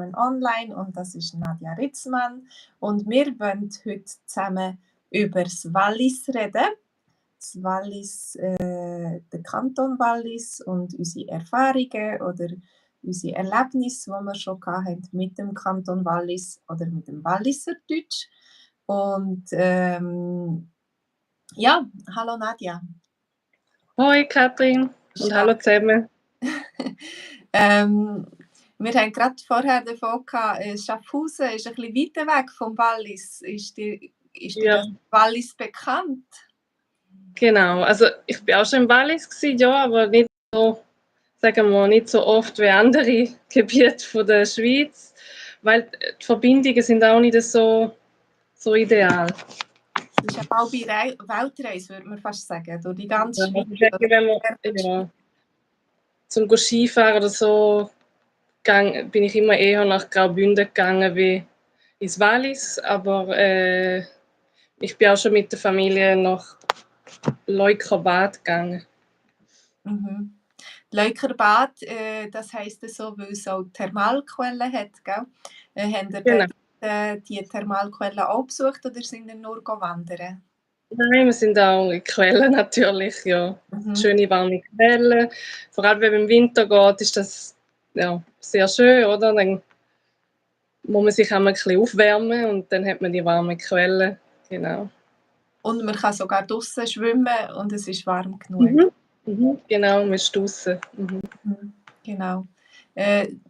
online und das ist Nadja Ritzmann und wir wollen heute zusammen über das Wallis reden. Das Wallis, der Kanton Wallis und unsere Erfahrungen oder unsere Erlebnisse, die wir schon hatten mit dem Kanton Wallis oder mit dem Walliserdeutsch. Und ja, hallo Nadja. Hoi Katrin und hallo zusammen. Wir haben gerade vorher davon gehabt, Schaffhausen ist ein bisschen weiter weg vom Wallis. Ist dir das Wallis bekannt? Genau, also ich bin auch schon im Wallis gewesen, ja, aber nicht so, sagen wir, nicht so oft wie andere Gebiete von der Schweiz, weil die Verbindungen sind auch nicht so ideal. Das ist eine halbe Weltreise, würde man fast sagen, durch die ganze Schweiz. Zum Skifahren oder so bin ich immer eher nach Graubünden gegangen wie ins Wallis, aber ich bin auch schon mit der Familie nach Leukerbad gegangen. Mhm. Leukerbad, das heisst so, weil es auch Thermalquellen hat, gell? Haben ihr Genau. die Thermalquellen auch besucht oder sind ihr nur wandern? Nein, wir sind auch in Quellen natürlich, ja. Schöne warme Quellen. Vor allem, wenn man im Winter geht, ist das ja, sehr schön, oder? Dann muss man sich auch ein bisschen aufwärmen und dann hat man die warmen Quellen, genau. Und man kann sogar draußen schwimmen und es ist warm genug. Genau, man ist draußen. Genau.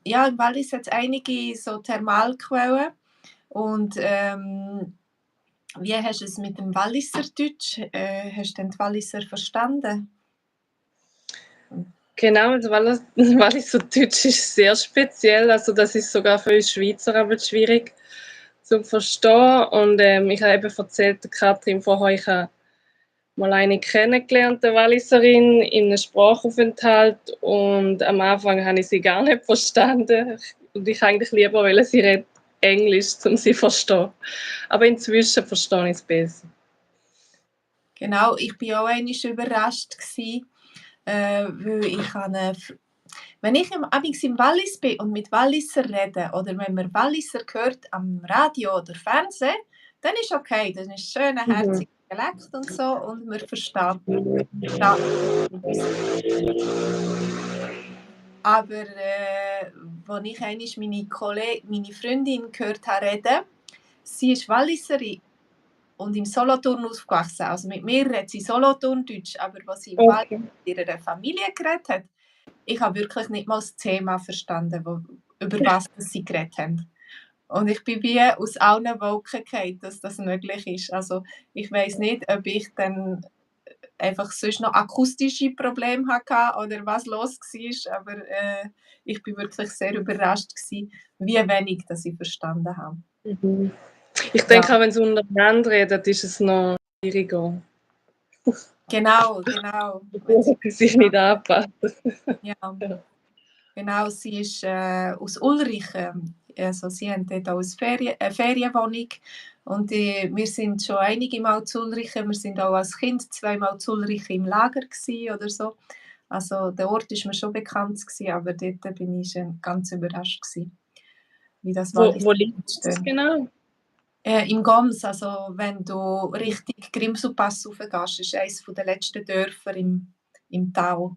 Ja, im Wallis hat es einige so Thermalquellen und wie hast du es mit dem Walliserdeutsch? Hast du den Walliser verstanden? Genau, das Walliserdeutsch ist sehr speziell, also das ist sogar für uns Schweizer aber schwierig zu verstehen und ich habe eben erzählt, Katrin vorher, ich habe mal eine kennengelernt, eine Walliserin, in einem Sprachaufenthalt und am Anfang habe ich sie gar nicht verstanden und ich eigentlich lieber wollte, sie redet Englisch, um sie zu verstehen. Aber inzwischen verstehe ich es besser. Genau, ich war auch einmal überrascht gewesen, weil wenn ich im Wallis bin und mit Walliser rede oder wenn man Walliser hört am Radio oder Fernsehen, dann ist okay, dann ist schöner, herziger Dialekt und so und man versteht. Aber als ich einmal meine Freundin gehört habe reden, sie ist Walliserin und im Solothurn aufgewachsen. Also mit mir redet sie Solothurndeutsch, aber was sie im Wallis mit ihrer Familie geredet hat, ich habe wirklich nicht mal das Thema verstanden, über was sie geredet haben. Und ich bin wie aus allen Wolken gefallen, dass das möglich ist. Also ich weiss nicht, ob ich dann einfach sonst noch akustische Probleme hatte oder was los war, aber ich bin wirklich sehr überrascht gewesen, wie wenig dass ich verstanden habe. Ich denke auch, wenn sie untereinander reden, ist es noch schwieriger. Genau. Wenn sie sich nicht anpassen. Ja. Genau, sie ist aus Ulrichen. Also sie haben dort auch eine Ferienwohnung. Und wir sind schon einige Mal zu Ulrichen. Wir sind auch als Kind 2-mal zu Ulrichen im Lager oder so. Also der Ort ist mir schon bekannt gewesen, aber dort bin ich ganz überrascht gewesen, wie das Wallis Wo liegt das genau? Im Goms, also wenn du Richtung Grimselpass raufgehst, ist eines der letzten Dörfer im Tal.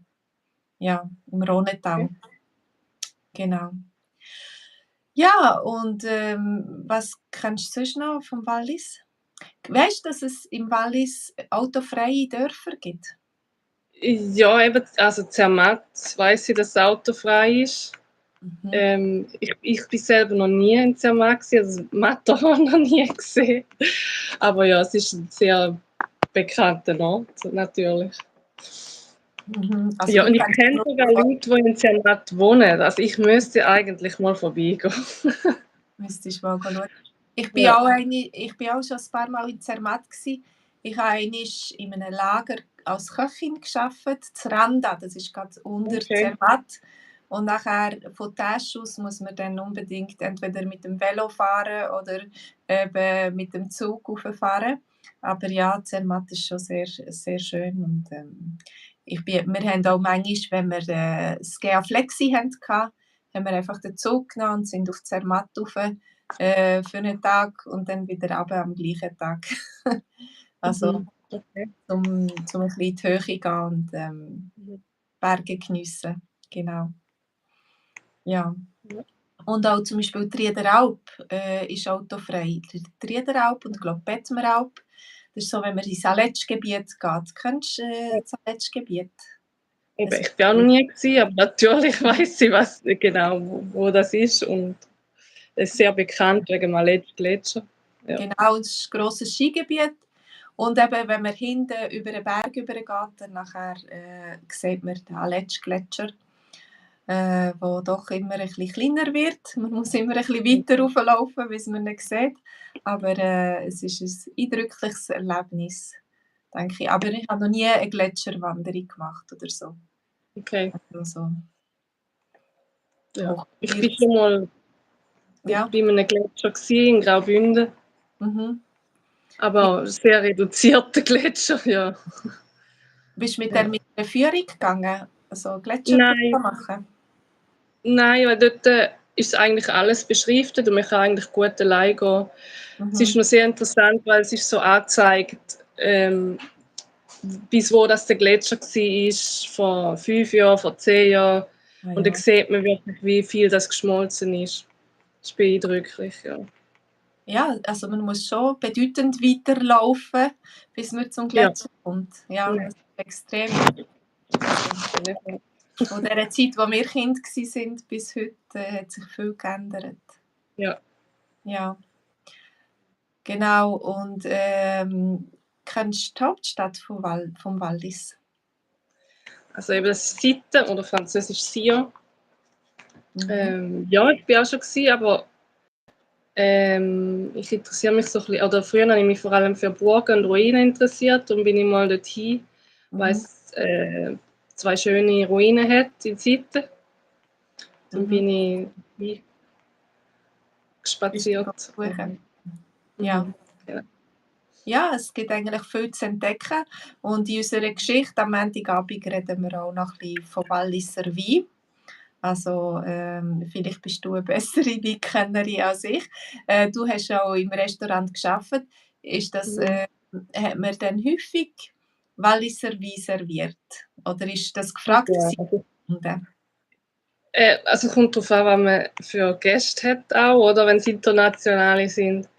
Ja, im Rhonetal. Genau. Ja, und was kennst du sonst noch vom Wallis? Weißt du, dass es im Wallis autofreie Dörfer gibt? Ja, eben, also Zermatt weiss ich, dass es autofrei ist. Ich bin selber noch nie in Zermatt gewesen, also Matterhorn noch nie gesehen. Aber ja, es ist ein sehr bekannter Ort, natürlich. Also ja, und ich kenne sogar Leute, die in Zermatt wohnen. Also ich müsste eigentlich mal vorbeigehen. Müsstest mal schauen. Ich bin auch schon ein paar Mal in Zermatt gewesen. Ich habe einmal in einem Lager als Köchin gearbeitet, Zranda, das ist ganz unter Zermatt. Und nachher von Tesch aus muss man dann unbedingt entweder mit dem Velo fahren oder eben mit dem Zug fahren. Aber ja, Zermatt ist schon sehr, sehr schön. Und wir haben auch manchmal, wenn wir das GA Flexi hatten, haben wir einfach den Zug genommen und sind auf Zermatt rauf, für einen Tag und dann wieder runter am gleichen Tag. Also, Okay. um ein bisschen in die Höhe gehen und Mhm. Berge geniessen. Genau. Ja. Ja. Und auch zum Beispiel die Riederalp ist autofrei. Die Riederalp und ich glaube Bettmeralp. Das ist so, wenn man ins Aletschgebiet geht. Kennst du das Aletschgebiet? Eben, ich bin auch noch nie gewesen, aber natürlich weiss ich, was genau, wo das ist und es ist sehr bekannt wegen dem Gletscher. Ja. Genau, es ist ein grosses Skigebiet. Und eben, wenn man hinten über den Berg übergeht, dann nachher, sieht man den Aletschgletscher, der doch immer ein bisschen kleiner wird. Man muss immer ein bisschen weiter rauflaufen, bis man ihn sieht. Aber es ist ein eindrückliches Erlebnis, denke ich. Aber ich habe noch nie eine Gletscherwanderung gemacht oder so. Okay. Also, Ja. Ich bin hochgebirgs. schon mal Ja. bei einem Gletscher gewesen, in Graubünden, Mhm. aber sehr reduzierter Gletscher, ja. Bist du mit Ja. der mit einer Führung gegangen? Also Gletschertour Nein, machen? nein, weil dort ist eigentlich alles beschriftet und man kann eigentlich gut allein gehen. Es ist Mhm. noch sehr interessant, weil es ist so angezeigt, bis wo das der Gletscher war, vor 5 Jahren, vor 10 Jahren. Ah, Und dann ja. sieht man wirklich, wie viel das geschmolzen ist. Das ist beeindrucklich, ja. Ja, also man muss schon bedeutend weiterlaufen, bis man zum Ja, Gletscher kommt. Ja, ja. das ist extrem. Also von der Zeit, wo wir Kind sind, bis heute hat sich viel geändert. Ja. Ja, genau. Und kennst du die Hauptstadt vom Wallis? Also eben das Sitten oder französisch Sion. Mhm. Ja, ich bin auch schon gewesen, aber ich interessiere mich so ein bisschen, oder früher habe ich mich vor allem für Burgen und Ruinen interessiert und bin ich mal dorthin, weil Mhm. es 2 schöne Ruinen hat in Sitten. Dann Mhm. bin ich Bist du spaziert. besuchen? Ja. Mhm. Ja. Ja, es gibt eigentlich viel zu entdecken. Und in unserer Geschichte am Montagabend reden wir auch noch ein bisschen vom Walliser Wein. Also, vielleicht bist du eine bessere Weinkennerin als ich. Du hast auch im Restaurant gearbeitet. Ist das, Mhm. hat man dann häufig Walliser Wein serviert? Oder ist das gefragt Ja, gewesen? Und, also kommt darauf an, was man für Gäste hat auch, oder wenn es internationale sind.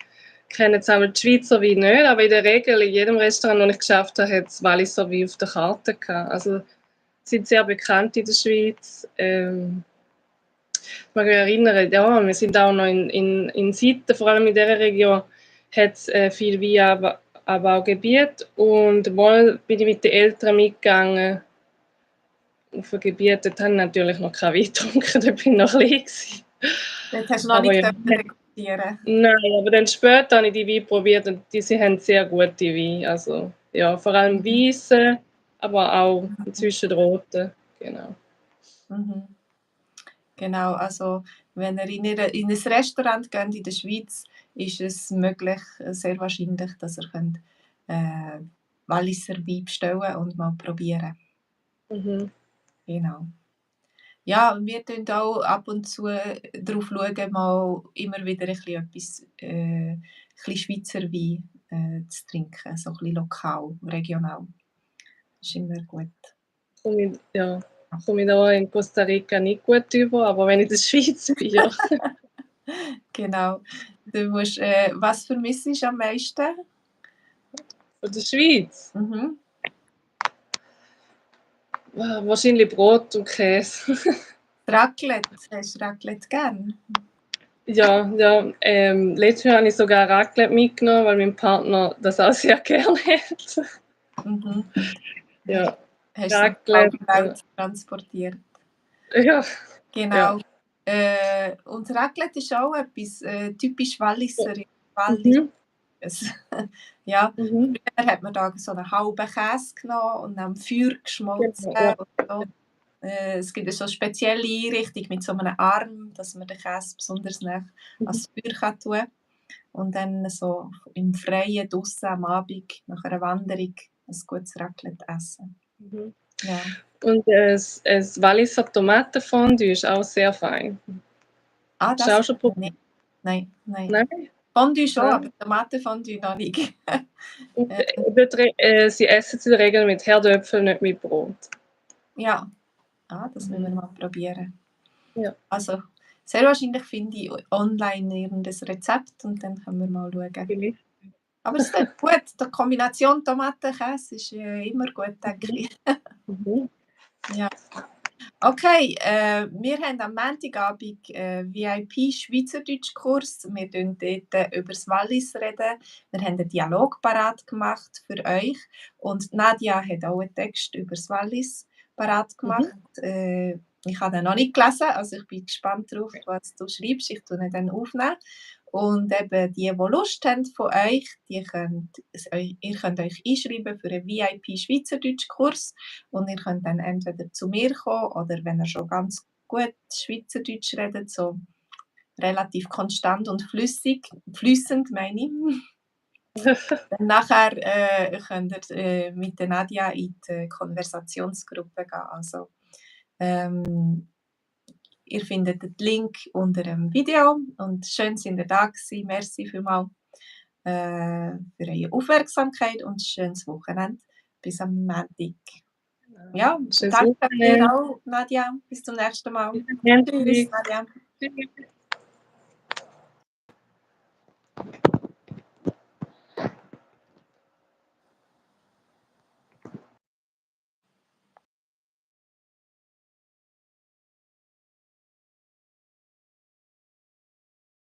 Kennen jetzt einmal die Schweizer Wein nicht, aber in der Regel in jedem Restaurant, das ich geschafft habe, hat es Walliser Wein auf der Karte gehabt. Also sind sehr bekannt in der Schweiz. Ich mag mich erinnern, ja, wir sind auch noch in Sitten, vor allem in dieser Region, hat es viel Weinanbaugebiet und mal bin ich mit den Eltern mitgegangen auf ein Gebiet, dort habe ich natürlich noch keinen Wein getrunken, da bin ich noch klein gewesen. dort hast du noch Aber nicht ja, degustieren. nein, aber dann später habe ich die Weine probiert und sie haben sehr gute Weine, also ja, vor allem Mhm. weiße, aber auch inzwischen rote, genau. Mhm. Genau, also wenn ihr in ein Restaurant geht in der Schweiz, ist es möglich, sehr wahrscheinlich, dass ihr könnt, Walliser Wein bestellen und mal probieren. Mhm. Genau. Ja, wir schauen auch ab und zu darauf schauen, mal immer wieder ein bisschen Schweizer Wein zu trinken, so ein bisschen lokal, regional. Das ist immer gut. Ja, komme ich da in Costa Rica nicht gut über, aber wenn ich in der Schweiz bin, ja. Genau. Was vermisst du am meisten? Von der Schweiz? Mhm. Wahrscheinlich Brot und Käse. Raclette, hast du Raclette gern? Ja, ja. Letztes Jahr habe ich sogar Raclette mitgenommen, weil mein Partner das auch sehr gerne hat. Mhm. Ja, Hast du es auf Raclette. halbe Welt transportiert? Ja, ja. Genau. Und Raclette ist auch etwas typisch Walliser. Wallis. Mhm. Ja, Mhm. früher hat man da so einen halben Käse genommen und am Feuer geschmolzen. Genau, ja. Und so. Es gibt so eine spezielle Einrichtung mit so einem Arm, dass man den Käse besonders nah Mhm. ans Feuer kann tun kann. Und dann so im Freien draussen am Abend nach einer Wanderung ein gutes Raclette essen. Mhm. Ja. Und ein Walliser Tomatenfondue ist auch sehr fein. Ah, Hast du das auch schon kennen wir probiert? nicht. Nein, nein. Nein? Fondue schon, Ah. aber Tomatenfondue noch nicht. Und sie essen es in der Regel mit Herdöpfeln, nicht mit Brot. Ja, das müssen wir Mhm. mal probieren. Ja. Also, sehr wahrscheinlich finde ich online irgendein Rezept und dann können wir mal schauen. Vielleicht. Aber es ist gut, die Kombination Tomaten-Käse ist immer gut, denke ich. Mhm. Ja. Okay, wir haben am Montagabend VIP-Schweizerdeutsch-Kurs. Wir reden dort über das Wallis reden. Wir haben einen Dialog parat gemacht für euch. Und Nadia hat auch einen Text über das Wallis parat gemacht. Ich habe den noch nicht gelesen, also ich bin gespannt darauf, was du schreibst. Ich tue ihn dann aufnehmen. Und eben die Lust haben von euch, ihr könnt euch einschreiben für einen VIP-Schweizerdeutsch-Kurs. Und ihr könnt dann entweder zu mir kommen oder wenn ihr schon ganz gut Schweizerdeutsch redet, so relativ konstant und flüssend meine ich. Dann nachher könnt ihr mit der Nadia in die Konversationsgruppe gehen. Also, ihr findet den Link unter dem Video und schön sind ihr da gewesen. Merci vielmals für eure Aufmerksamkeit und ein schönes Wochenende. Bis am Montag. Ja, Schönes danke dir Wochenende. auch, Nadja. Bis zum nächsten Mal. Bis Tschüss, Montag. Nadja. Tschüss.